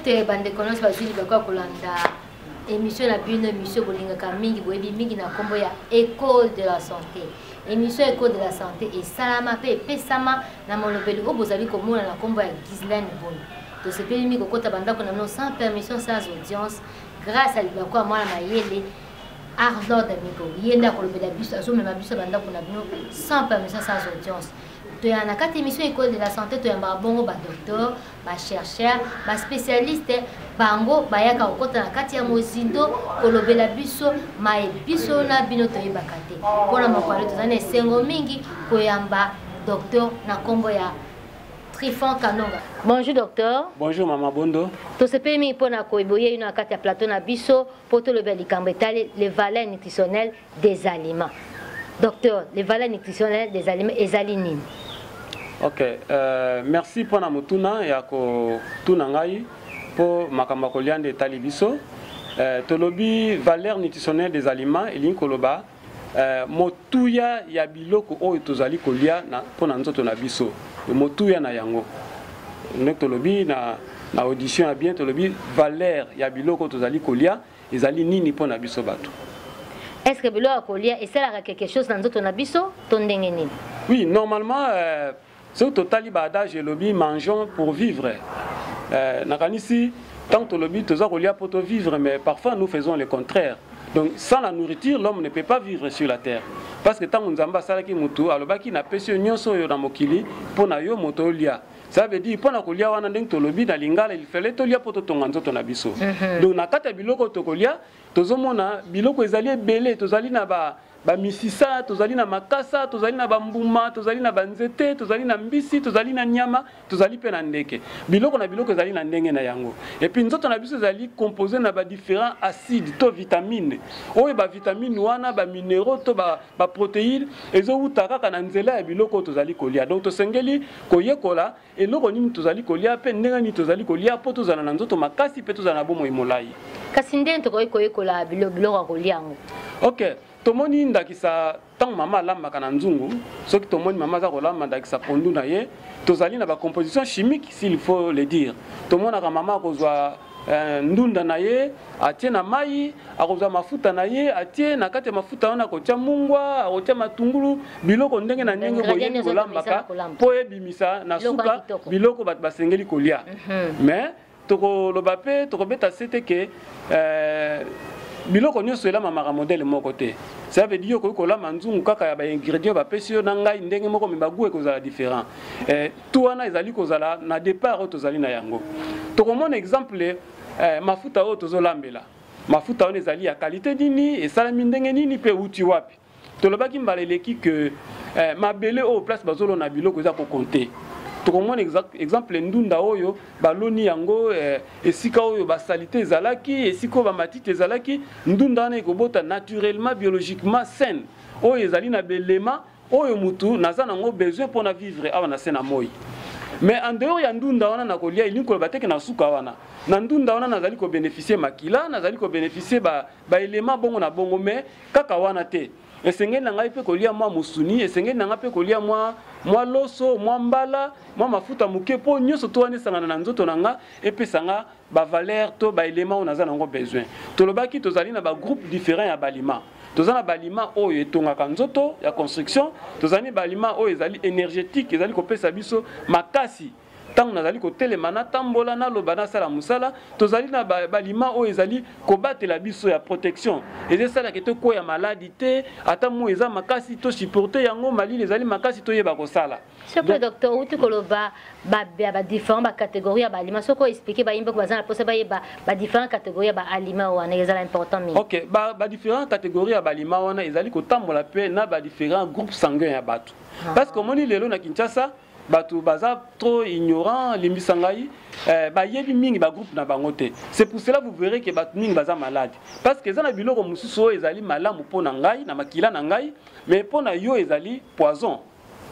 Mbote bandeko nyonso bazwi libaku ya kolanda émission na bino, émission bolingaka mingi, boyebi mingi na nkombo ya École de la santé. Émission École de la santé esalama mpe epesama na molobeli oyo bozali komona na nkombo ya Ghislaine Bono. Tosepeli mingi kokota bandako na bino sans permission, sans audience, grâce à libaku ya mwana mayele Arnold Amigo. Ye nde akolobela biso, azomema biso bandako na bino sans permission, sans audience. Toyaka na kati émission École de la santé, toyambaka bongo badocteur, bachercheur, baspécialiste. Bango bayaka kokɔta na kati ya mozindo kolobela biso maye biso na bino toyebaka te. Mpona mokolo toza na esengo mingi koyamba docteur na nkombo ya Trifon Kanonga. Bonjour docteur. Bonjour mama Bondo. Tosepeli mingi mpona koyeboye ino na kati ya plateau na biso mpo tolobela likambo etali les valeurs nutritionnelles des aliments. Docteur, les valeurs nutritionnelles des aliments ezali nini? Ok, merci mpona motuna ya kotuna ngai mpo makambo ya kolia nde etali biso. Tolobi valeur nutritionnelle des aliments elingi koloba motuya ya biloko oyo tozali kolia mpona nzoto na biso, motuya na yango. Ndenge tolobi na audition ya bien, tolobi valeur ya biloko oyo tozali kolia ezali nini mpona biso bato. Est-ce que biloko ya kolia esalaka quelque chose na nzoto na biso to ndenge nini? Oui, normalement, soki totali baadage elobi mangeons pour vivre. Nakanisi tant tolobi toza kolia po to vivre, mais parfois nous faisons le contraire. Donc sans la nourriture, l'homme ne peut pas vivre sur la terre. Parce que ntango Nzambe asalaki motu, alobaki napesi yo nyonso oyo na mokili mpo na yo moto olia. Ça veut dire mpo na kolia wana, ndenge tolobi na lingala, il fallait tolia mpo totonga nzoto na biso. Donc na kati ya biloko oyo tokolia, tozomona biloko ezali ebele. Tozali na bamisisa, tozali na makasa, tozali na bambuma, tozali na banzete, tozali na mbisi, tozali na nyama, tozali mpe na ndeke. Biloko na biloko ezali na ndenge na yango. Et puis nzoto na biso ezali composé na badifférents acides to vitamine. Oyo bavitamine wana, baminéraux to baprotéine ezowuta kaka na nzela ya biloko oyo tozali kolia. Donc tosengeli koyekola eloko nini tozali kolia mpe ndenge nini tozali kolia mpo tozala na nzoto makasi mpe tozala na bomoi molai. Kasi ndenge tokoki koyekola biloko ya kolia yango? Ok, tomoni ndakisa ntango mama alambaka na nzungu. Soki tomoni mama aza kolamba ndakisa pondu na ye, tozali na bacomposition chimique, s'il faut le dire. Tomonaka mama akozwa ndunda na ye, atie na mai, akozwa mafuta na ye, atie na kati ya mafuta wana, akotia mungwa, akotia matungulu, biloko ndenge na ndenge boyebi kolambaka mpo ebimisa na suka biloko bato basengeli kolia. Mais tokoloba mpe tokobeta sete ke biloko nyonso elamamaka modèle moko te. Ça veut dire okoki kolamba nzungu kaka ya baingrédient bapesi yo na ngai ndenge moko, mais bagoût ekozala différent. Tout wana ezali kozala na départ oyo tozali na yango. Tokomona exemple, mafuta oyo tozolambela, mafuta wana ezali ya qualité nini, esalami ndenge nini mpe euti wapi? Tolobaki mbala eleki ke mabele oyo place bazolona biloko eza kocompter. Tokomona exemple ndunda oyo baloni yango, esika oyo basaleté ezalaki, esika oyo bamatiti ezalaki, ndunda wana ekobota naturellement, biologiquement saine, oyo ezali na belema oyo mutu naza nango besoin mpona vivre awa na se na moi. Mais en dehors ya ndunda wana na kolia, elingi koloba teke na suka wana na ndunda wana nazali kobénéficie makila, nazali kobénéficie baélément bongo na bongo. Mais kaka wana te, esengeli na ngai mpe kolia mwa mosuni, esengeli na ngai mpe kolia mwa loso, mwa mbala, mwa mafuta moke, mpo nyonso to wana esangana na nzoto na nga, epesa nga bavaleur to baélément oyo naza nango besoin. Tolobaki tozali na bagroupe différent ya baaliment. Toza na baaliment oyo etongaka nzoto, ya construction. Tozali na baaliment oyo ezali énergétique, ezali kopesa biso makasi ntango nazali kotelema, natambola, naloba, nasala mosala. Tozali na baaliment oyo ezali kobatela biso, ya protection, eza esalaka tokwea maladi te. Ata moi eza makasi, tosupporte yango, malili ezali makasi, toyeba kosala. Soki docteur outi koloba badifférent bacatégorie ya baaliment, soki oexpliquer bayimbi baza na mposa bayeba badifférent catégorie ya baaliment wana, ezala important mingi. Ok, badifférent catégorie ya baaliment wana ezali kotambola mpe na badifférent groupe sanguin ya bato. Parce que omoni lelo na Kinshasa bato baza trop ignorant, limbisa ngai, bayebi mingi bagroupe na bango te. C'est pour cela vous verrez que bato mingi baza malade, parce que eza na biloko mosusu oyo ezali malamu mpo na ngai na makila na ngai, mais mpo na yo ezali poison.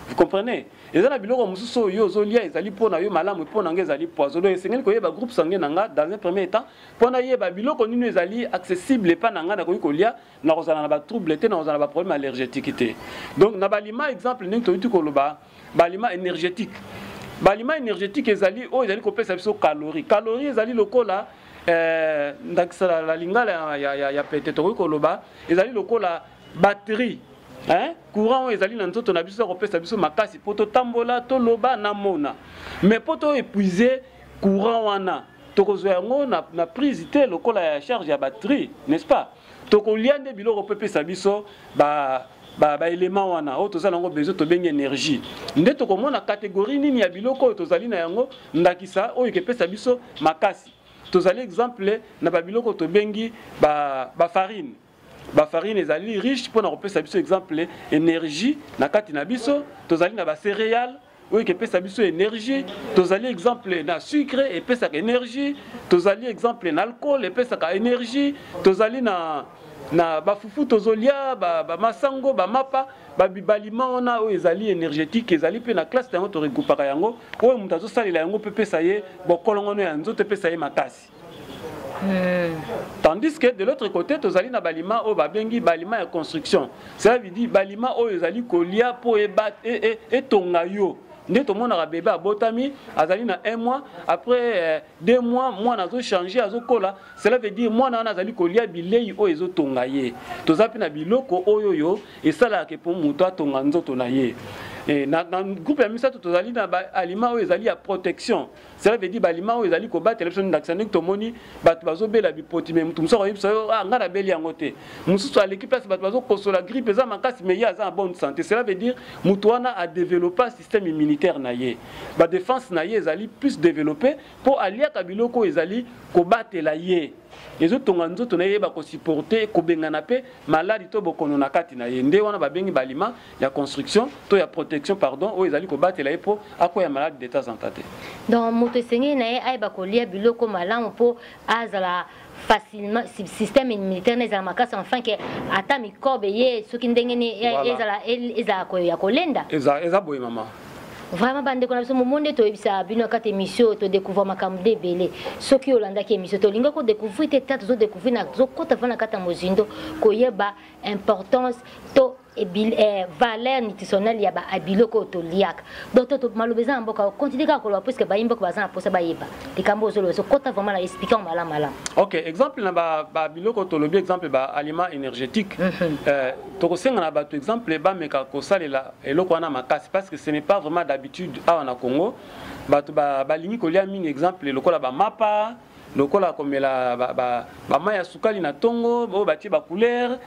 Vous comprenez? Eza na biloko mosusu oyo ozolia ezali mpo na yo malamu, mpo na ngai ezali poison. Donc esengeli koyeba groupe sanguin na nga dans un premier temps, mpo nayeba biloko nini ezali accessible epa na ngai, nakoki kolia, nakozala na batrouble te, nakozala na baproblème allergétique te. Donc na baaliment, exemple ndenge toyuti koloba, baaliment énergétique. Baaliment énergétique ezali oyo ezali kopesa biso calorie. Calorie ezali lokola ndakisa na lingala ya pete, tokoki koloba ezali lokola batterie, hein? Courant oyo ezali na nzoto na biso, kopesa biso makasi mpo totambola, toloba na mona. Mais mpo toépuise courant wana, tokozwa yango na prise te lokola ya charge ya batterie, n'est-ce pas? Tokolia nde biloko mpo epesa biso baélément wana oyo toza nango besoin, tobengi énergie. Nde tokomona catégorie nini ya biloko oyo tozali na yango, ndakisa oyo ekepesa biso makasi. Tozali exemple na babiloko tobengi bafarine. Bafarine ezali riche mpona kopesa biso exemple énergie na kati na biso. Tozali na bacéréale oyo ekepesa biso énergie. Tozali exemple na sucre, epesaka énergie. Tozali exemple na alcool, epesaka énergie. Tozali na bafufu tozolia, bamasango, bamapa, baliment wana oyo ezali énergétique, ezali mpe na classe yango. Toregroupaka yango, oyo moto azosalela yango mpe epesa ye bokolongono ya nzoto, epesa ye makasi. Tandis que de l'autre côté, tozali na baliment oyo babengi baliment ya construction. Cela veut dire baliment oyo ezali kolia mpo etonga yo. Nde tomonaka bebe abotami, azali na un mois, après 2 mois, mwana azochange, azokola. Cela veut dire mwana wana azali kolia bilei oyo ezotonga ye. Toza mpe na biloko oyo oyo esalaka mpo moto atonga nzoto na ye. Na groupe ya misato, tozali na baaliment oyo ezali ya protection. Cela veut dire baliment oyo ezali kobatela biso. Ndakisa, ndenge tomoni bato bazobela bipoti, mais moto mosusu akoyebisa yo: "Ah, ngai nabeli yango te." Mosusu aleki place bato bazokosola, grippe eza makasi, mais ye aza na bonne santé. Cela veut dire moto wana adéveloppa système immunitaire na ye, badéfense na ye ezali plus développé mpo aliaka biloko oyo ezali kobatela ye, ezotonga nzoto na ye, yeba kosupporte, kobengana mpe maladi to bokono na kati na ye. Nde wana babengi baliment ya construction to ya protection, pardon, oyo ezali kobatela ye mpo akwea maladi de temps en temps te. Donc moto esengeli na ye ayeba kolia biloko malamu mpo azala facilement système immunitaire na ezala makasi, enfin ke ata microbe ye soki ndenge nini, ezala ya kolenda. Eza boye, mama. Vraiment, bandeko na biso, momo nde toyebisa bino kati émission, todécouvrir makambo nde ebele. Soki olandaki émission, tolingi kodécouvrir te, ta tozodécouvrir na tozokɔta va na kati ya mozindo, koyeba importance to valeur nutritionnelle ya biloko oyo toliaka. Donc to maloba eza na mboka, continue kaka koloba, puisque bayi mboka baza na mposa bayeba likambo ozoloba. Ezokɔta vraiment na expliquer malamu malamu. Ok, exemple na babiloko tolobi, exemple baaliment énergétique, tokosenga na bato exemple bameka kosalela eloko wana makasi, parce que ce n'est pas vraiment d'habitude awa na Congo. Bato balingi kolia mingi exemple lokola bamapa, lokola komela bamai ya sukali na ntongo oyo batie bacouleur,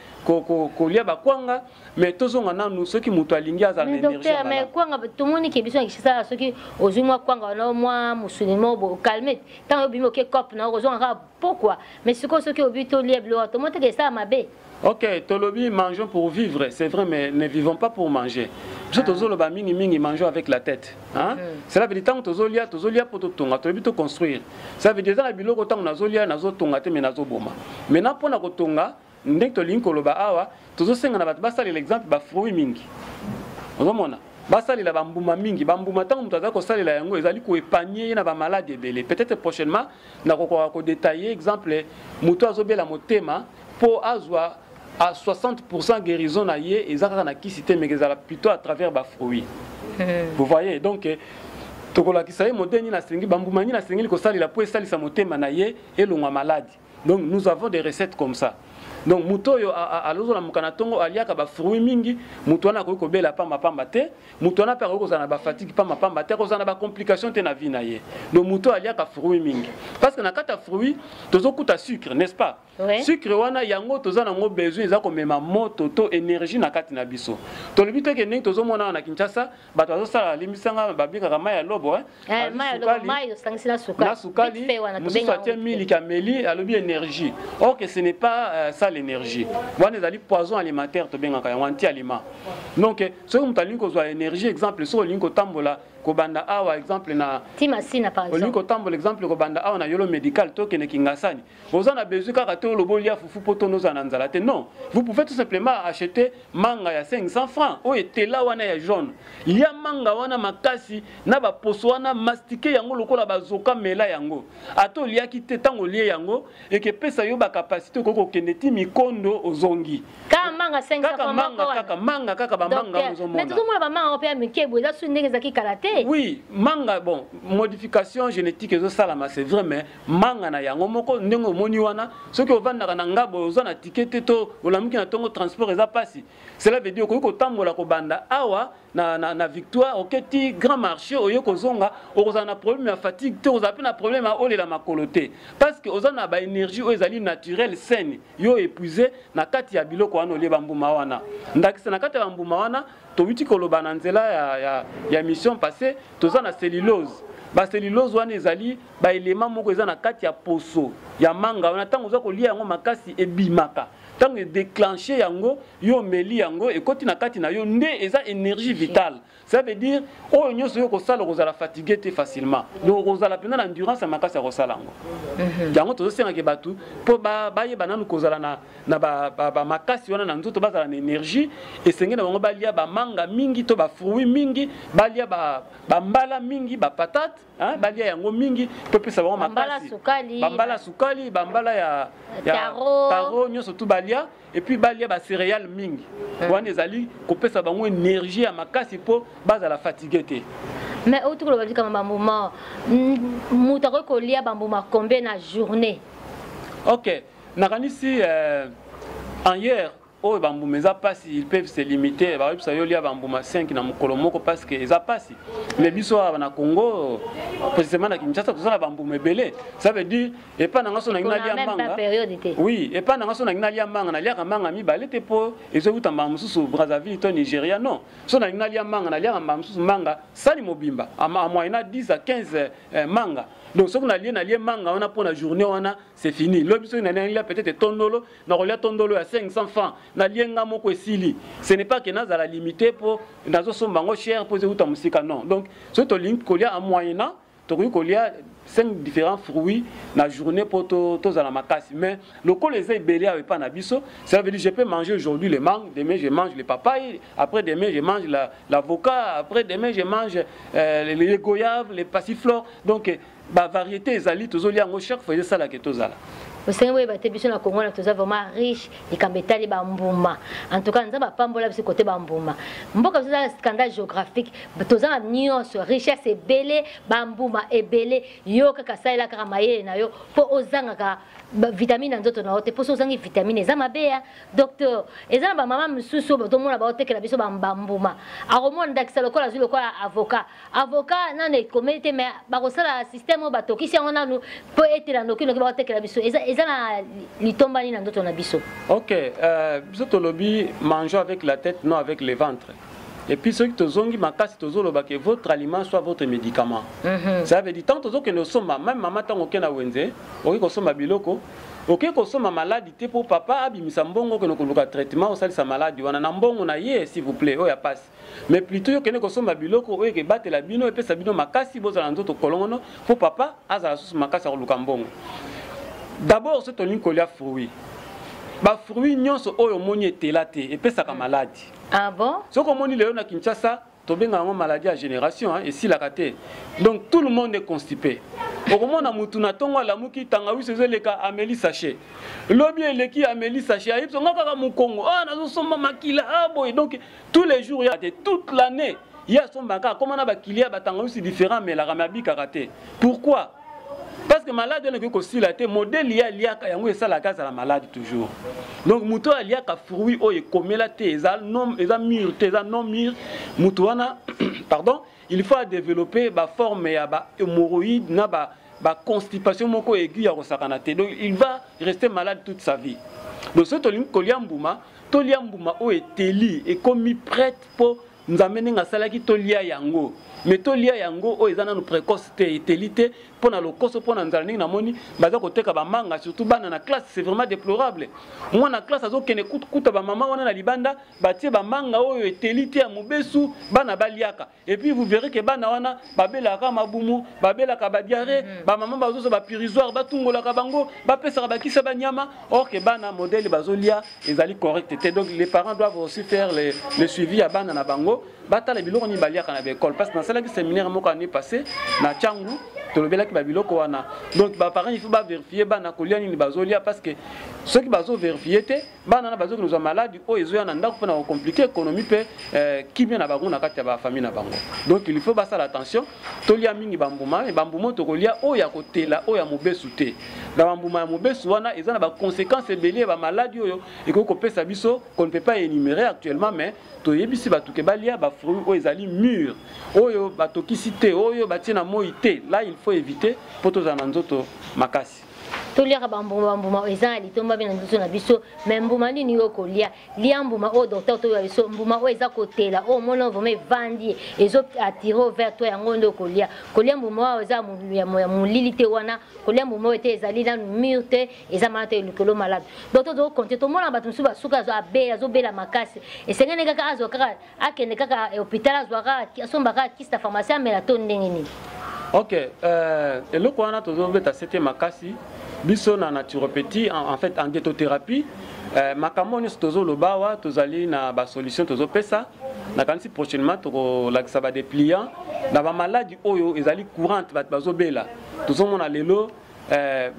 kolia bakwanga. Mais tozonga nanu, soki moto alingi azala na énergie. Mais kwanga, tomoni ke biso na Kinshasa, soki ozwi mwa kwanga wana, mwa mosuni mo, calme, ntango obimi oke cope na okozonga kaka pokwa. Mais sikoyo soki obi tolia biloko, tomoni teke esala mabe. Ok, tolobi mangeons pour vivre, c'est vrai, mais ne vivons pas pour manger. Biso tozoloba mingi mingi, mangeons avec la tête. Hein? Cela veut dire tango tozolia, tozolia po totonga, tolobi to construire. Ça veut dire eza na biloko ntango nazolia, nazotonga te, mais nazoboma. Maintenant, mpona kotonga, ndenge tolingi koloba awa, tozosenga na bato basalela exemple bafruit mingi. Ozomona, basalela bambuma mingi. Bambuma, ntango moto aza kosalela yango, ezali koépargner ye na bamaladi ebele. Peut-être prochainement nakokoka kodétailler exemple moto azobela motema, mpo azwa à 60% guérison na ye, eza kaka na kisi te, mais ezala plutôt à travers bafruit. Vous voyez? Donc tokolakisa ye modèle nini asengi, bambuma nini asengeli kosalela mpo esalisa motema na ye elongwa maladi. Donc nous avons des recettes comme ça. Donc moto oyo alozolamuka na ntongo, aliaka bafruit mingi, moto wana akoki kobela pambapamba te. Moto wana mpe akoki kozala na bafatigue pambapamba te, akozala na bacomplication te na vie na ye. Donc moto oyo aliaka fruit mingi, parce que na kati ya fruit tozokuta sucre, n'est-ce pas? Ouais. Sucre wana, yango toza nango besoin, eza komema moto to énergie na kati na biso. Tolobi teke ndenge tozomona awa na Kinshasa, bato bazosala limbisanga, babikaka mai ya lobo, hein? Eh, Azwi mai ya lobo, sukali, mai osangisi na sukali. Na sukali. Vite fait wana, Mosusu tobenga atie yango. Miliki, ameli, alobi énergie. Or que ce n'est pas ça l'énergie. Wana ezali poison alimentaire, tobengaka yango anti aliment. Donc soki moto alingi kozwa énergie, exemple soki olingi kotambola kobanda awa, exemple na Ti Masina par olingi exemple. Kotambola, exemple kobanda awa na Yolo Médical, tokende Kingasani, oza na besoin kaka te oloba olia fufu mpo tono ozala na nzala te. Non, vous pouvez tout simplement acheter manga ya 500 francs oyo etela wana ya jaune. Lia manga wana makasi na baposo wana, mastike yango lokola bazoka, mela yango. Ata oliaki te, ntango olie yango ekepesa yo bacapacité, okoki kokende ti mikondo, ozongi. Kaka manga 500? Kaka manga, kaka manga, kaka bamanga. Ozomona, tozomona bamanga mpe ya mike boye, eza su ndenge ezalaki kala te. Oui, manga, bon, modification génétique ezosalama, c'est vrai, mais manga na yango moko ndenge omoni wana, soki ovandaka na ngabo, oza na ticket te, to olamuki na ntongo, transport eza mpasi, cela veut dire okoki kotambola kobanda awa na Victoire, oketi grand marché, oye kozonga, okozala na problème ya fatigue te, okozala mpe na problème ya olela makolo te, parce que oza na baénergie oyo ezali naturelle, saine, yo épuisé na kati ya biloko wana olie, bambuma wana. Ndakisa, na kati ya bambuma wana, towuti koloba na nzela ya mission passé, toza na cellulose. Bacellulose wana ezali baélément moko eza na kati ya poso ya manga wana. Ntango oza kolia yango makasi, ebimaka. Ntango edéclenche yango, yo omeli yango, ekoti na kati na yo, nde eza énergie vitale. Ça veut dire oyo nyonso yo kosala, okozala fatigué te facilement. Donc okozala mpenza na endurance ya makasi ya kosala yango. Yango tozosengaki bato mpo bayeba nanu kozala na bamakasi wana na nzoto, bazala na énergie, esengeli na bango balia bamanga mingi to bafruit mingi, balia bambala mingi, bapatate, balia yango mingi mpo epesa bango makasi, bambala sukali, bambala ya taro, nyonso tu balia. Et puis balia bacéréale mingi. Wana ezali kopesa bango énergie ya makasi mpo bazala fatigué te. Mais outi koloba likama bambuma, moto akoki kolia bambuma combien na journée? Ok, nakanisi en hier oyo bambuma eza mpasi, ils peuvent se limiter. Bayebisa yo lia bambuma 5 na mokolo moko parce que eza mpasi. Mais biso awa na Congo, précisément na Kinshasa, toza na bambuma ebele. Ça veut dire epa na nga so nangi nalia manga, oui, epa na nga so nangi nalia manga, naliaka manga mibale te mpo ezowuta mbanga mosusu Brazzaville to Nigeria. Non, so nangi nalia manga, naliaka mbanga mosusu manga sali mobimba, en moyenne 10 à 15 manga. Donc soki nalie manga wana mpo na journée wana, c'est fini. Lobi soki nalia peut-être tondolo, nakolia tondolo ya 500 francs, nalie nga moko, esili. Ce n'est pas que nazala limité mpo nazosomba yango cher mpo ezowuta mosika, non. Donc soki tolingi kolia, en moyennant tokoki kolia 5 différents fruits na journée mpo tozala makasi. Mais lokola eza ebele awa epa na biso, ça veut dire je peux manger aujourd'hui le mangue, demain je mange le papaye, après demain je mange l'avocat, après demain je mange les goyaves, les passiflores. Donc bavariété ezali, tozolia yango chaque fois, ezosalaka tozala. Osengi boyeba te, biso na Kongo na toza vraiment riche likambo etali bambuma. En tout cas, Nzambe apambola biso kote bambuma. Mboka biso eza scandale géographique, toza na nyonso, richesse ebele, bambuma ebele. Yo kaka salela kaka mayele na yo mpo ozangaka vitamine na nzoto na yo te, mpo so ozangi vitamine, eza mabe. Ya docteur, eza na bamama mosusu oyo tomona baotekela biso bambuma, akomona ndakisa lokola azwi lokola avocat. Avocat nanu ekomeli te, mais bakosala système oyo batokisi yango nanu mpo etela noki noki, bakotekela biso. Eza na litomba nini na nzoto na biso? Ok, biso tolobi mangeons avec la tête, non avec le ventre. Et puis soki tozongi makasi, tozoloba que votre aliment soit votre médicament. Ça veut dire tant tozokende osomba, même mama, ntango okende na wenze, okoki kosomba biloko, okoki kosomba maladi te mpo papa abimisa mbongo okende koluka traitement, osalisa maladi wana na mbongo na ye, s'il vous plaît, oyo ya pasi. Mais plutôt yo okende kosomba biloko oyo ekebatela bino, epesa bino makasi, bozala nzoto kolongono mpo papa azala susu makasi ya koluka mbongo. D'abord, soki tolingi kolia fruit, bafruit nyonso oyo omoni etela te epesaka maladi. Ah bon? Soki omoni lelo na Kinshasa, tobenga yango maladie ya génération, hein, esilaka te. Donc tout le monde est constipé. Okomona mutu na ntongo alamuki, tangawisi ezoleka, ameli sachet. Lobi eleki, ameli sachet. Ayebi nga kaka mokongo, ah, nazosomba makila, ah, boye. Donc tous les jours ya te, toute l'année ye asombaka, akóma na bakili ya batangawisi différent, amelaka, me abikaka te. Pourquoi? Parce que malade wana ekoki kosila te. Modèle ye aliaka yango esalaka azala malade toujours. Donc moto oyo aliaka fruit oyo ekomela te, eza non, eza mûr te, eza non mûr, moto wana, pardon, il faut adévelopper baforme ya bahémorroïde na ba baconstipation moko aigu ya kosakana te. Donc il va rester malade toute sa vie. Donc soki tolingi kolia mbuma, tolia mbuma oyo eteli, ekomi prête mpo Nzambe ndenge asalaki tolia yango. Mais tolia yango oyo eza nanu précoce te, eteli te. Mpo na lokoso, mpo na nzala, ndenge namoni baza koteka bamanga, surtout bana na classe, c'est vraiment déplorable. Mwana classe azokende kuta bamama wana na libanda, batie bamanga oyo eteli te, ya mobesu, bana baliaka. Et puis vous verrez que bana wana babelaka mabumu, babelaka badiarrhée. Bamama bazozwa bapurisoire, batungolaka bango, bapesaka bakisa banyama, or que bana, modèle bazolia ezali correct te. Donc les parents doivent aussi faire le suivi ya bana na bango, batala biloko nini baliaka na baécole, parce que nasalaki séminaire moko année passée na Tshangu, tolobelaki babiloko wana. Donc baparents, il faut bavérifier bana kolia nini bazolia, parce que soki bazovérifier te, bana na bazokende kozwa maladi oyo ezoya na ndako mpona kocompliquer économie mpe kimia na bango na kati ya bafamille na bango. Donc il faut basala attention. Tolia mingi bambuma, me bambuma oyo tokolia, oyo ya kotela, oyo ya mobesu te. Na bambuma ya mobesu wana eza na baconséquence ebele ya bamaladi oyo ekoki kopesa biso, qu'on ne peut pas énumérer actuellement, mais toyebisi bato ke balia bafruit oyo ezali mûr, oyo batokisi te, oyo batie na moi te. Là, il faut éviter mpo tozala na nzoto makasi. Toliaka bambuma. Bambuma eza na litomba mpe na nzoto na biso. Me mbuma nini oyo kolia? Lia mbuma oyo docteur toyoba biso, mbuma oyo eza kotela, oyo omona vraiment evandi, ezo attirer vers toi, yango nde okolia. Kolia mbuma oyo eza ya molili te wana, kolia mbuma oyo te ezali nanu mûr te, eza mana te, elukelo malade. Docteur, tozokonte, tomona bato mosusu basuka azobela makasi, esengeli kaka azwa kaka, akende kaka hôpital, azwa kaka, asomba kaka kisi na pharmacie, amela, to ndenge nini? Ok, eloko wana tozobeta sete makasi biso na naturopathie, en fait en diétothérapie, makambo nyonso tozoloba awa, tozali na basolution tozopesa. Nakanisi prochainement tokolakisa badépliant na bamaladi oyo ezali courante, bato bazobela. Tozomona lelo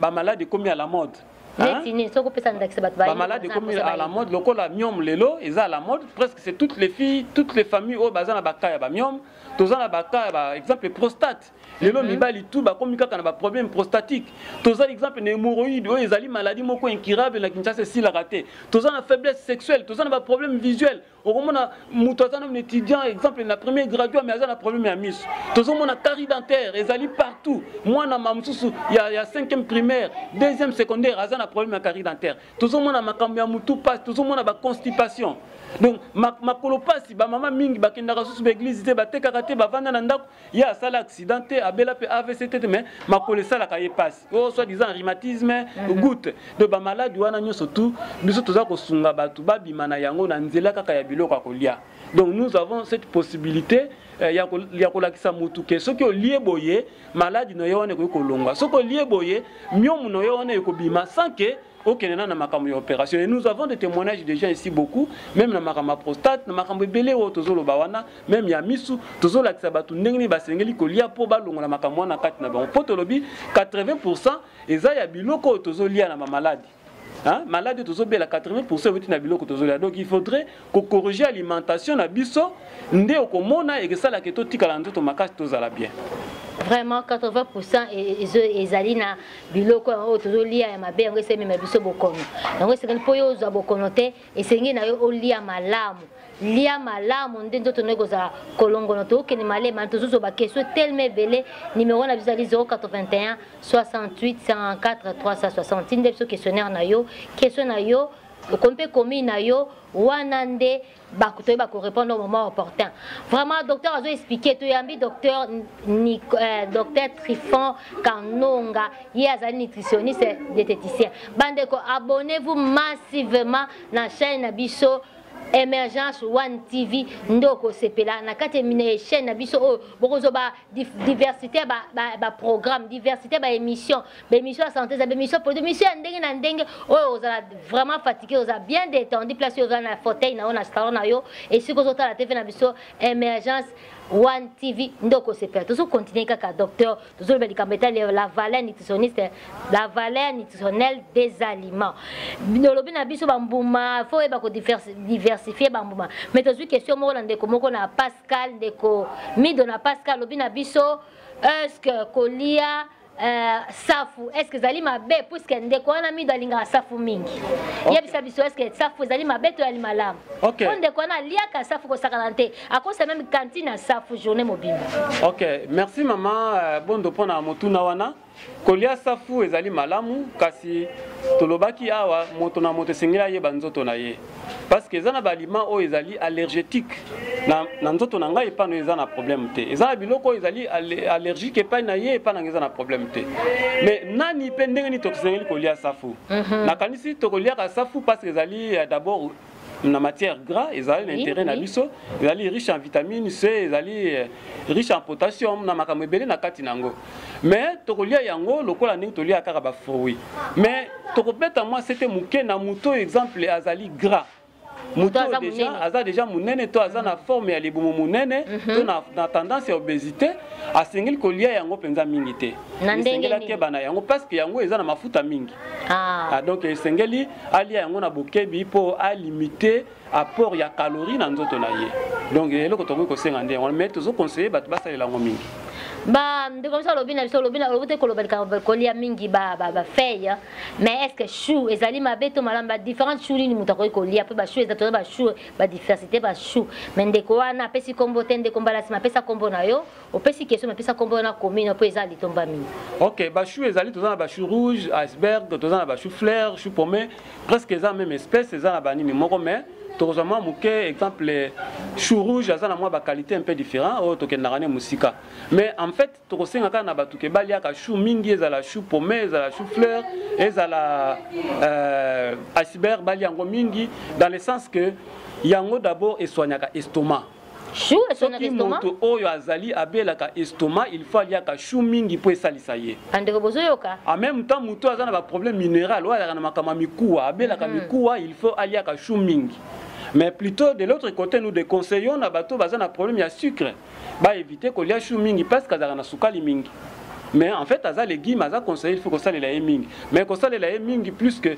bamaladi ekomi à la mode. Neti nini soki opesa ndakisa bato? Bamaladi ekomi à la mode lokola myome. Lelo eza à la mode, presque c'est toutes les filles, toutes les familles oyo baza na baka ya bamyome. Toza na baka ya ba exemple prostate. Lelo mibali tout bakomi kaka na baproblème prostatique. Toza exemple na hémorroïde, oyo ezali maladie moko incurable na Kinshasa, esilaka te. Toza na faiblesse sexuelle, toza na baproblème visuel. Okomona moto aza nanu étudiant, exemple na premier graduat, mais aza na problème ya miso. Tozomona carie dentaire ezali partout. Mwana ma mosusu ya 5e primaire, 2e secondaire, aza na problème ya carie dentaire. Tozomona makambo ya mutu pasi, tozomona baconstipation, donc makolo pasi. Bamama mingi bakendaka susu baeglise te, batekaka te, bavanda na ndako. Ye asala accident te, abela mpe AVC te, mais makolo esalaka ye pasi, oyo soit disant rhumatisme, goutte. Donc bamaladi wana nyonso tu, biso toza kosunga bato babima na yango na nzela kaka ya biloko ya kolia. Donc nous avons cette possibilité ya kolakisa motu ke soki olie boye, maladi na yo wana ekoki kolongwa, soki olie boye, myome na yo wana ekobima, sans ke okende na makambo ya opération. Et nous avons des témoignages déjà ici, beaucoup, même na makambo ya prostate, na makambo ebele oyo tozoloba wana, même ya misu. Tozolakisa bato ndenge nini basengeli kolia mpo balongola makambo wana kati na bango, mpo tolobi 80 eza ya biloko oyo tozolia na bamaladi. Hein? Maladi tozobela, 80 euti na biloko tozolia. Donc il faudrait kocorriger alimentation na biso, nde okomona ekesalaka totikala nzoto makasi, tozala bien. Vraiment, 80 ezali na biloko oyo tozolia ya mabe, yango esemema biso bokono. Yango esengeli, mpo yo ozwa bokono te, esengi na yo olia malamu. Lia malamu nde nzoto no ekozala kolongono. Tokokende malema, tozozwa baquestion telema ebele. Numéro na biso ezali 081 68 54 360. Nde biso questionnaire na yo, question na yo, okomi mpe komi na yo wana, nde toyeba korépondre au moment opportun. Vraiment, docteur azo expliquer. Toyambi docteur, docteur Trifon Kanonga, ye azali nutritionniste diététicien. Bandeko, abonnez-vous massivement na chaîne na biso Émergence One TV, nde okosepela na kati ya chaîne na biso oyo. Bokozwa ba diversité ya baprogramme, diversité ya baémission, baémission ya santé, eza baémission politique, émission ya ndenge na ndenge oyo ozala vraiment fatigué, ozala bien détendu, place oyo ozala na fauteuil na yo, na salon na yo, esika ozotala TV na biso Émergence One TV, nde okosepela. Tozocontinue kaka, docteur, tozoloba likambo etali la valeur nutritionniste, la valeur nutritionnelle des aliments. Olobi na biso bambuma, faut oyeba kodiversifier bambuma. Mais tozwi question moko na ndeko moko na Pascal, ndeko Mido na Pascal. Alobi na biso: est ce que kolia safu, est ce que ezali mabe? Puisque ndeko wana Mido alingaka safu mingi. Yebisa biso, est ce que safu ezali mabe to ezali malamu? Po ndeko wana aliaka safu kosakana te, akosa même cantine ya safu journée mobimba. Ok, merci mama Bondo mpona motuna wana. Kolia safu ezali malamu, kasi tolobaki awa moto na moto esengeli ayeba nzoto na ye, parce que eza na baaliment oyo ezali allergétique na nzoto na ngai, epai na eza na problème te. Eza na biloko oyo ezali allergique epai na ye, epai na ngai eza na problème te. Mais nani mpe ndenge nini tosengeli kolia safu? Nakanisi tokoliaka safu parce que ezali d'abord na matière gras, ezali na intérêt na biso, ezali riche en vitamine C, ezali riche en potassium na makambo ebele na kati na yango. Mais tokolia yango lokola ndenge tolia kaka bafruit, mais tokobeta mwa sete moke na moto oyo, exemple, azali gras, moto aza déjà monene. Aza déjà monene to aza na forme ya libumu monene to na tendance ya obésité, asengeli kolia yango mpenza mingi te. Na ndenge Esengeli nini? akeba na yango parce que yango eza na mafuta mingi. Ah. Ah, donc esengeli alia yango na bokebi mpo alimite apport ya calorie na nzoto na ye. Donc eloko tokoki kosenga nde yango, mais tozoconseille bato basalela yango mingi. Ba ndeko biso alobi na biso, olobi na olobi te koloba likambo kolia mingi ba feuille, mais est ce que chou ezali mabe to malamu? Ba différentes chou nini moto akoki kolia? Mpe bachou eza, toza bachou, badiversité bachou. Mais ndeko wana apesi nkombo te. Ndeko, mbala nsima apesa nkombo na yo. Opesi question, mais apesa nkombo na commune mpo eza litomba mingi. Ok, bachou ezali, toza na bachou rouge iceberg, toza na bachou fleur, chou pommé, presque eza même espèce, eza na banini moko, mais tokozwa mwa moke. Exemple, chou rouge aza na mwa baqualité un peu différent oyo tokendaka ne mosika. Mais en fait tokosenga kaka na bato ke baliaka chou mingi, ezala chou pommé, ezala chou fleur, ezala iceberg, balia yango mingi dans le sens que yango d'abord esoignaka estomac. Chou esoignaka Soki estomac? moto oyo azali abelaka estomac, il faut aliaka chou mingi mpo esalisa ye. Bandeko, bozoyoka? En même temps, moto aza na baproblème minéral, oyo azalaka na makambo ya mikuwa, abelaka mikuwa, il faut aliaka chou mingi. Mais plutôt de l'autre côté, nous déconseillons na bato baza na problème ya sucre baéviter kolia chou mingi parce que azalaka na sukali mingi. Mais en fait aza légume, aza conseillé, il faut kosalela ye mingi, mais kosalela ye mingi plus que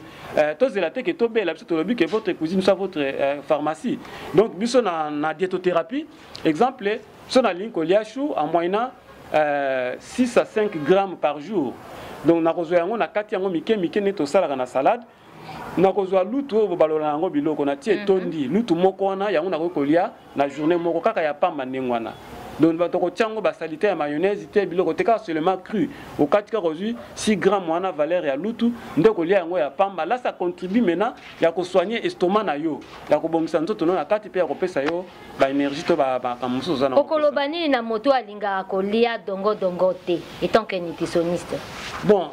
tozela te ke tobela. Biso tolobi que votre cuisine soit votre pharmacie. Donc biso na diétothérapie, exemple, so nalingi kolia chou en moyennant 6 à 5 grammes par jour, donc nakozwa yango na kati yango mike mike nde tosalaka na salade. Nakozwa lutu oyo balola yango biloko na tie etondi, lutu moko wana yango nakoki kolia na journée moko kaka ya pamba ndenge wana. Donc bato kotia yango basalite ya mayonnaise te, biloko te, kaka seulement cru. Okati kaka, ozwi 6 gramme wana, valeur ya lutu nde kolia yango ya pamba. Là, ça contribue maintenant ya kosoigner estomac na yo, ya kobongisa nzoto no na kati mpe ya kopesa yo baénergie to makambo mosusu oza na. Okoloba nini na moto alingaka kolia dongodongo te, étant que nutritionniste? Bon,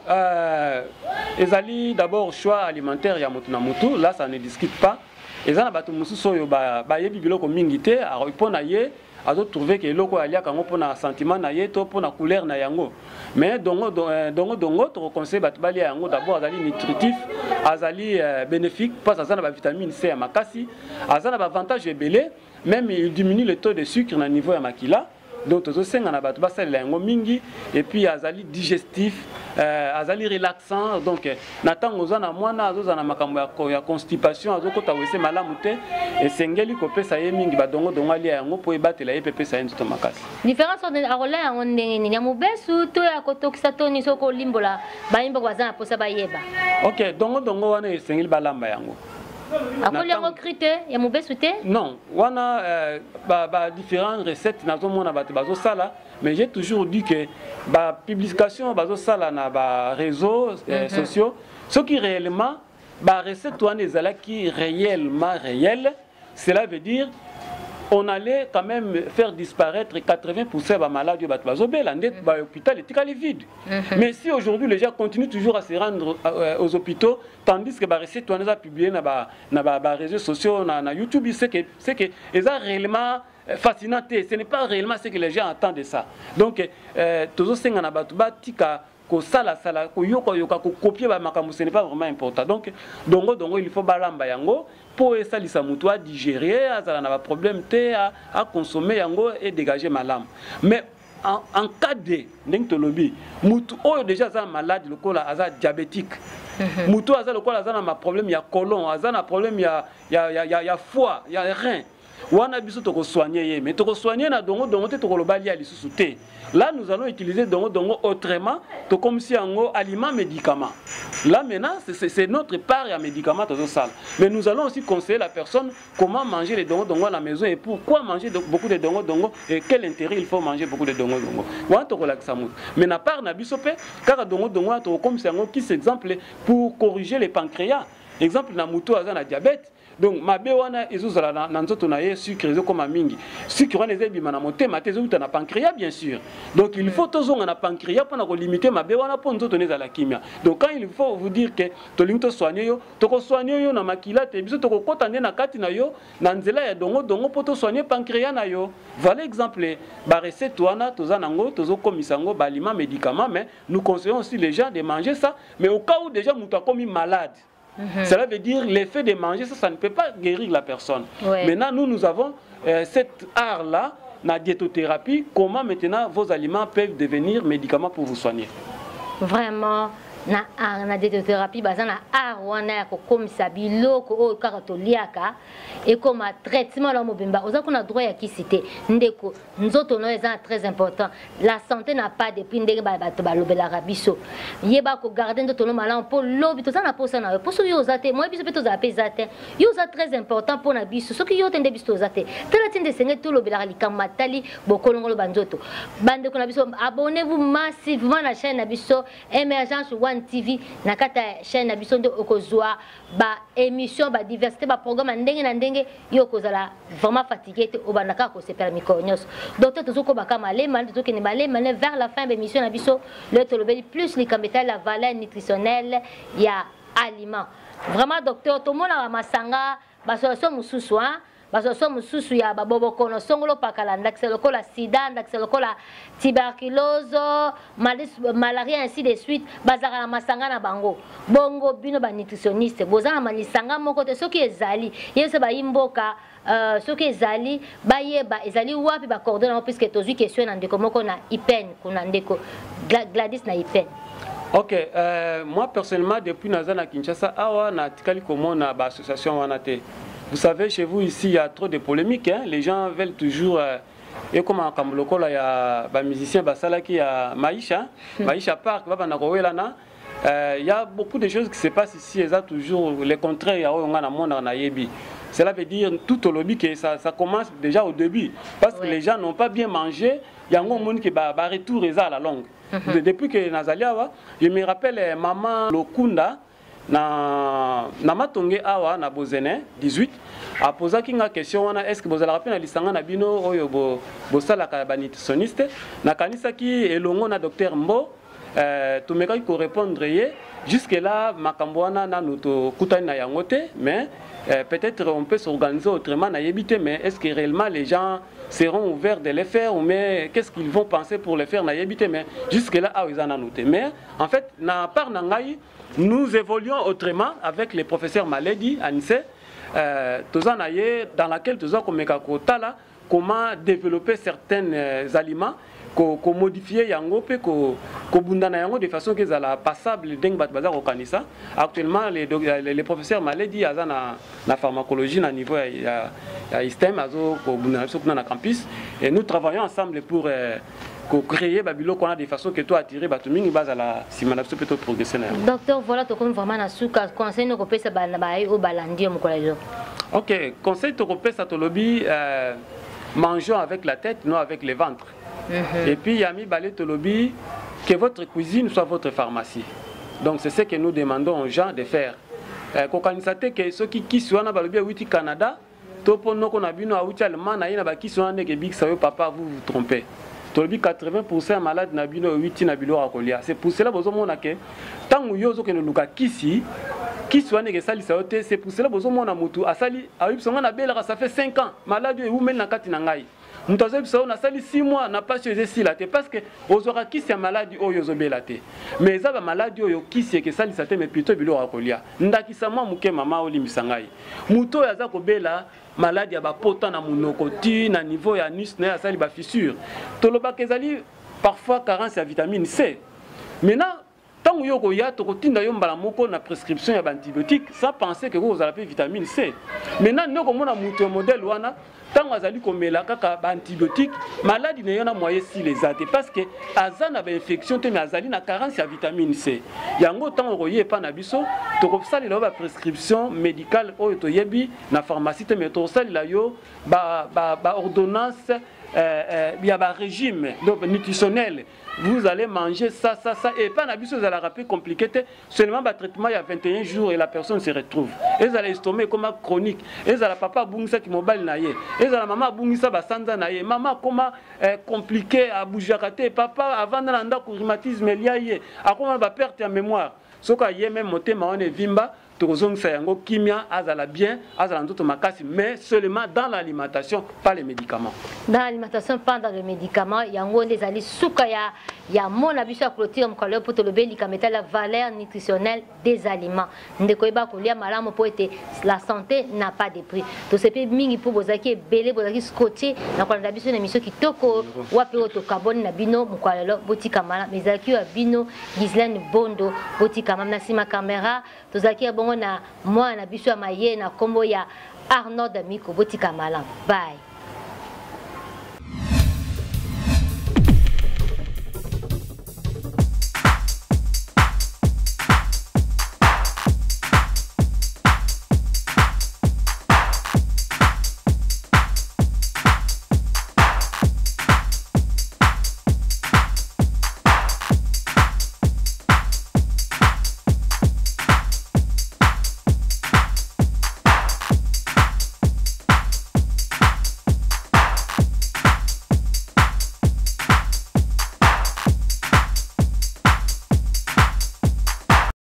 ezali d'abord choix alimentaire ya moto na motu, là ça ne discute pas. Eza na bato mosusu oyo bayebi biloko mingi te, mpo na ye azotrouve ke eloko oyo aliaka yango mpona sentiment na ye to mpona couleur na yango. Mais dongo dongo, dongo tokoconseille bato balia yango. D'abord azali nutritif, azali bénéfique parce aza na bavitamine C ya makasi, aza na baavantage ebele, même il diminue le taux de sucre na niveau ya makila. Donc tozosenga na bato basalela yango mingi. Et puis azali digestif, azali relaxant. Donc na ntango oza na mwana azozala na makambo ya constipation, azokota wese malamu te, esengeli kopesa ye mingi badongodongo, alia yango mpo ebatela ye mpe epesa ye nzoto makasi. Différence, akolia yango ndenge nini? Ya mobesu to ya kotokisa to nini? Soki olimbola, bayimboko baza na mposa bayeba. Ok, dongodongo wana esengeli balamba yango. Akolia yango cru te, ya mobesu te? Non, wana ba différentes recettes nazomona bato bazosala, mais j'ai toujours dit que bapublication bazosala na baréseaux sociaux, soki réellement barecette wana ezalaki réellement réel, cela veut dire on allait quand même faire disparaître 80% des malades oyo bato bazobela nde bahôpital etikali vide. Mais si aujourd'hui les gens continuent toujours à se rendre aux hôpitaux, tandis que barecette wana eza publié na ba réseaux sociaux, na YouTube, c'est que eza réellement fascinant te, ce n'est pas réellement ce que les gens attendent de ça. Donc tozosenga na bato batika kosalasala, koyokayoka, kokopie bamakambo, ce n'est pas vraiment important. Donc dongo dongo, il faut balamba yango mpo esalisa motu adigérer, azala na baproblème te, aconsommer yango edégage malamu. Mais en cas de ndenge tolobi, mutu oyo déjà aza malade, lokola aza diabétique, mutu oyo aza lokola aza na maproblème ya colon, aza na problème ya foie, ya rein. Wana biso tokosoigne ye, mais tokosoigne na dongo dongo te, tokoloba lia lisusu te. Là, nous allons utiliser dongo dongo autrement, tokomisi yango aliment médicament. Là maintenant, c'est notre part ya médicament tozosala. Mais nous allons aussi conseiller la personne comment manger les dongo dongo à la maison et pourquoi manger beaucoup de dongo dongo et quel intérêt il faut manger beaucoup de dongo dongo. Wana tokolakisa moto. Mais na part na biso mpe kaka dongo dongo wana tokokomisa yango kisi, exemple pour corriger les pancréas. Exemple na moto aza na diabète, donc mabe wana ezozala na nzoto na ye, sucre ezokoma mingi, sucre wana eza ebima na motema te, ezowuta na pancréas bien sûr. Donc il faut tozonga na pancréas mpona kolimite mabe wana mpo nzoto na ezala kimia. Donc quand il faut vous dire que tolingi tosoigne yo, tokosoigne yo na makila te, biso tokokɔta nde na kati na yo na nzela ya dongo dongo mpo tosoigne pancréas na yo. Voilà exemple, barecette wana toza nango, tozokomisa yango baaliment médicament, mais nous conseillons aussi les gens de manger ça. Mais au cas où déjà moto akomi malade, Cela veut dire l'effet de manger ça, ça ne peut pas guérir la personne. Maintenant, nous, nous avons cet art-là, la diétothérapie, comment maintenant vos aliments peuvent devenir médicaments pour vous soigner. Vraiment, na art na diétothérapie, baza na art wana ya kokomisa biloko oyo kaka toliaka ekoma traitement na mobimba. Oza kuna droit ya kisi te, ndeko. Nzoto no eza très important. La santé n'a pas de prix, ndenge bato balobelaka biso. Yeba kogarde nzoto no malamu mpo lobi toza na posa na yo, mpo soki yo oza te, moye biso mpe tozala mpe eza te. Yo oza très important mpo na biso. Soki yo te, nde biso toza te. Tala ti nde esengeli tolobelaka likambo matali bokolongolo banzoto. Bandeko na biso, abonnez-vous massivement na chaîne na biso Emergence One TV. Na kati ya chaîne na biso nde okozwa baémission, badiversité, baprogramme ya ndenge na ndenge. Yo okozala vraiment fatigué te, obanda kaka kosepela mikolo nyonso. Docteur, tozokobaka malema, tozokende malema vers la fin bémission na biso. Lelo tolobeli plus likambo etali la valeur nutritionnelle ya aliment. Vraiment docteur, tomonaka masanga, basolution mosusu, hein? Basolution mosusu ya babobokono songolo pakala, ndakisa lokola sida, ndakisa lokola tuberculose, malaria, ainsi de suite, bazalaka na masanga na bango. Bongo bino banutritionniste, boza na lisanga moko te? Soki ezali, yebisa bayi mboka. Soki ezali, bayeba ezali wapi, bacoordonnées yango, puisque tozwi question na ndeko moko na IPN kuna, ndeko Gladys na IPN. Ok, moi personnellement, depuis naza na Kinshasa awa, natikali komona ba association wana te. Vous savez, chez vous ici, il y a trop de polémiques, hein? Les gens veulent toujours et comme makambo lokola ya ba musicien basalaki ya Maisha, Maisha Park, babanda kowelana. Il y a beaucoup de choses qui se passent ici, eza toujours le contraire ya oyo nga namona nayebi. Cela veut dire tout au lobby que ça commence déjà au début parce que les gens n'ont pas bien mangé, yango omoni ke ba retour eza à la longue. Depuis que nazali awa, je me rappelle maman Lokunda na Matonge awa na Bozene 18 apozaki nga question wana: est ce que bozalaka mpe na lisanga na bino oyo bosalaka ya banutritionniste? Nakanisaki elongo na docteur Mbo, tomekaki korépondre ye. Jusque là makambo wana nanu tokutani na yango te, mais peut-être on peut s'organiser autrement, nayebi te. Mais est ce que réellement les gens seront ouverts de le faire ou mais qu'est-ce qu'ils vont penser pour le faire, nayebi te. Mais jusque là awa eza nanu te. Mais en fait, na part na ngai, nous évoluons autrement avec les professeurs Maledi Anise, toza na ye dans laquelle toza komeka kotala comment développer certains aliments, komodifie yango mpe kobunda na yango de façon ke ezala passable ndenge bato baza kokanisa. Actuellement, les professeurs Maledi aza na pharmacologie na niveau ya ISTEM, azo kobunda na biso kuna na campus et nous travaillons ensemble pour créer babiloko wana de façon que to attirer bato mingi bazala nsima na biso mpe to progresser na yango. Docteur, voilà, tokomi vraiment na suka. Conseil nini okopesa bana baye oyo balandi yo mokolo ya lelo? Ok, conseil tokopesa, tolobi mangeons avec la tête, non avec le ventre. Et puis ya mibale, tolobi que votre cuisine soit votre pharmacie. Donc c'est ce que nous demandons aux gens de faire. Kokanisa te ke soki kisi wana balobi awuti Canada to mpo noko na bino awuti Allemagne na ye na bakisi wana ndenge ebikisa yo, papa, vous vous trompez. Tolobi 80 ya malade na bino ewuti na biloko ya kolia. C'est pour cela bozomona ke ntango yo ozokende luka kisi, kisi wana ekesalisa yo te. C'est pour cela bozomona motu asali ayebisa nga: nabelaka, ça fait 5 ans, malade oyo ewumeli na kati na ngai. Moto azoyebisa oyo: nasali 6 mois na pasi oyo, eza esila te. Parce que ozwaka kisi ya maladi oyo ozobela te, mais eza bamaladi oyo kisi ekesalisa te, mais plutôt biloko ya kolia. Ndakisa mwa moke, mama, olimbisa ngai, moto oyo aza kobela maladi ya bapota na monoko ti na niveau ya anus na ye asali bafissure, tolobaka ezali parfois carence ya vitamine C. Maintenant, ntango yo koya, tokotinda yo mbala moko na prescription ya baantibiotique sans penser ke kozala mpe vitamine C. Maintenant, nde okomona moto ya modèle wana. Ntango azali komela kaka baantibiotique, maladi na ye na moyen esila eza te, parce que aza na bainfection te, mais azali na carence ya vitamine C. Yango ntango okoye epa na biso, tokosalela yo baprescription médicale oyo toyebi na pharmacie te, mais tokosalela yo baordonnance ba, ba ya barégime donc nutritionnel. Vous allez manger ça, ça, ça. Et pas na biso ezalaka mpe compliqué te, seulement batraitement ya 21 jours et la personne se retrouve. Ezala estomac ekoma chronique, ezala papa abungisaki mobali na ye, ezala mama abungisa basanza na ye, mama akoma compliqué, abougeaka te, papa avanda na ndako, rhumatisme elia ye, akoma na baperte ya mémoire. Soki aye, même motema wana evimba, tokozongisa yango kimia, azala bien, azala nzoto makasi, mais seulement dans l'alimentation, pas les médicaments. Dans l'alimentation, pas dans le médicament. Yango nde ezali suka ya mona biso ya clôture mokolo oyo, mpo tolobeli likambo etali la valeur nutritionnelle des aliments. Ndeko, yeba kolia malamu mpo ete la santé n'a pas de prix. Tosepe mingi mpo bozalaki ebele, bozalaki scotché na kolanda biso na émission kitoko wapi oyo tokaboni na bino mokolo lelo. Botika malamu. Ezalaki oyo ya bino Ghislaine Bondo. Botika malamu. Na nsima caméra tozalaki ya bongo na mwana na biso ya maye na nkombo ya Arnold Miko. Botika malamu, bye.